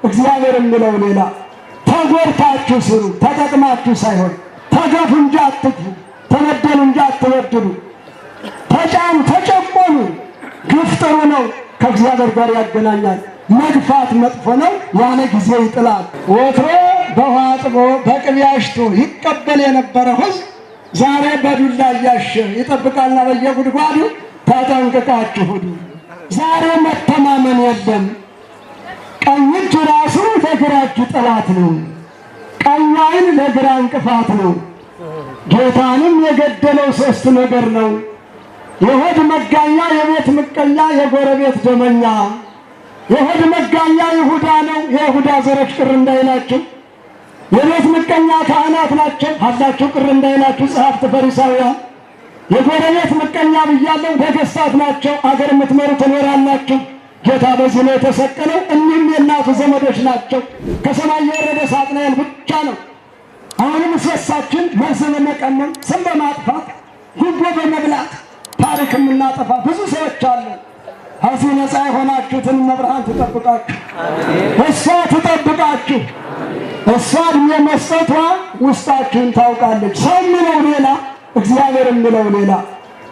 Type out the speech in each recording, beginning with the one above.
እግዚአብሔር የሚለው ሌላ። ተጎድታችሁ ስሩ፣ ተጠቅማችሁ ሳይሆን። ተገፉ እንጂ አትግፉ፣ ተበደሉ እንጂ አትበድሉ። ተጫኑ፣ ተጨቆኑ። ግፍ ጥሩ ነው፣ ከእግዚአብሔር ጋር ያገናኛል። መግፋት መጥፎ ነው፣ ያለ ጊዜ ይጥላል። ወትሮ በውሃ አጥቦ በቅቤ አሽቶ ይቀበል የነበረ ሕዝብ ዛሬ በዱላ እያሸ ይጠብቃልና በየጉድጓዱ ተጠንቅቃችሁ ሁኑ። ዛሬ መተማመን የለም። ቀኝ እጅ ራሱ ለግራ እጁ ጠላት ነው። ቀኝ ዓይን ለግራ እንቅፋት ነው። ጌታንም የገደለው ሶስት ነገር ነው። የሆድ መጋኛ፣ የቤት ምቀኛ፣ የጎረቤት ደመኛ። የሆድ መጋኛ ይሁዳ ነው። የይሁዳ ዘሮች ቅር እንዳይላችሁ። የቤት ምቀኛ ካህናት ናቸው፣ ሀብታችሁ ቅር እንዳይላችሁ ጸሐፍት ፈሪሳውያን። የጎረቤት ምቀኛ ብያለሁ፣ ነገሥታት ናቸው። አገር የምትመሩ ትኖራላችሁ። ጌታ በዚህ ነው የተሰቀለው። እኒህም የእናቱ ዘመዶች ናቸው። ከሰማይ የወረደ ሳጥናኤል ብቻ ነው። አሁንም ሴሳችን መርዝ በመቀመም፣ ስም በማጥፋት፣ ጉቦ በመብላት ታሪክ የምናጠፋ ብዙ ሰዎች አሉ። ከዚህ ነፃ የሆናችሁትን መብርሃን ትጠብቃችሁ፣ እሷ ትጠብቃችሁ። እሷ እድሜ መስጠቷ ውስጣችሁን ታውቃለች። ሰው የሚለው ሌላ፣ እግዚአብሔር የሚለው ሌላ።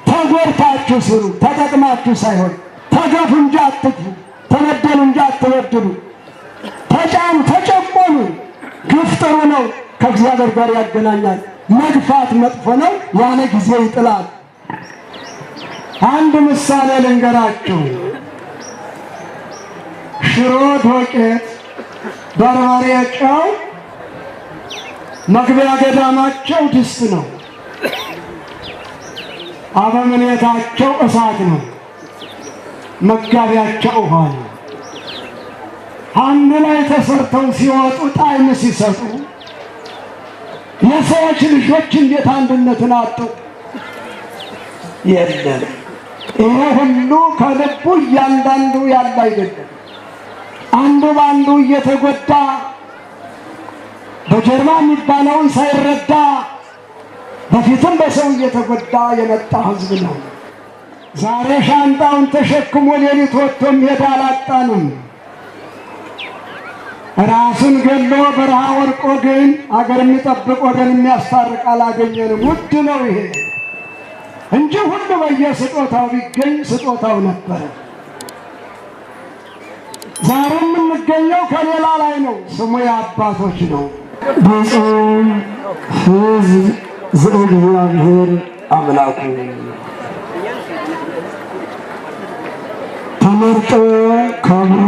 ተጎድታችሁ ስሩ፣ ተጠቅማችሁ ሳይሆን። ተገፉ እንጂ አትግፉ፣ ተበደሉ እንጂ አትበድሉ። ተጫኑ፣ ተጨቆኑ። ግፍ ጥሩ ነው፣ ከእግዚአብሔር ጋር ያገናኛል። መግፋት መጥፎ ነው፣ ያለ ጊዜ ይጥላል። አንድ ምሳሌ ልንገራችሁ። ሽሮ ዶቄት፣ በርበሬ፣ ጨው መግቢያ ገዳማቸው ድስት ነው። አበምኔታቸው እሳት ነው። መጋቢያቸው ውሃ ነው። አንድ ላይ ተሰርተው ሲወጡ ጣዕም ሲሰጡ የሰዎች ልጆች እንዴት አንድነትን አጡ? የለም። ይሄ ሁሉ ከልቡ እያንዳንዱ ያለ አይደለም። አንዱ በአንዱ እየተጎዳ፣ በጀርባ የሚባለውን ሳይረዳ፣ በፊትም በሰው እየተጎዳ የመጣ ሕዝብ ነው። ዛሬ ሻንጣውን ተሸክሞ ሌሊት ወጥቶ የሚሄድ አላጣንም። ራሱን ገሎ በረሃ ወርቆ ግን አገር የሚጠብቅ፣ ወገን የሚያስታርቅ አላገኘንም። ውድ ነው ይሄ እንጂ ሁሉ በየስጦታው ቢገኝ ስጦታው ነበረ። ዛሬ የምንገኘው ከሌላ ላይ ነው። ስሙ የአባቶች ነው። ብፁዕ ሕዝብ ዘእግዚአብሔር አምላኩ ተመርጦ ከብሮ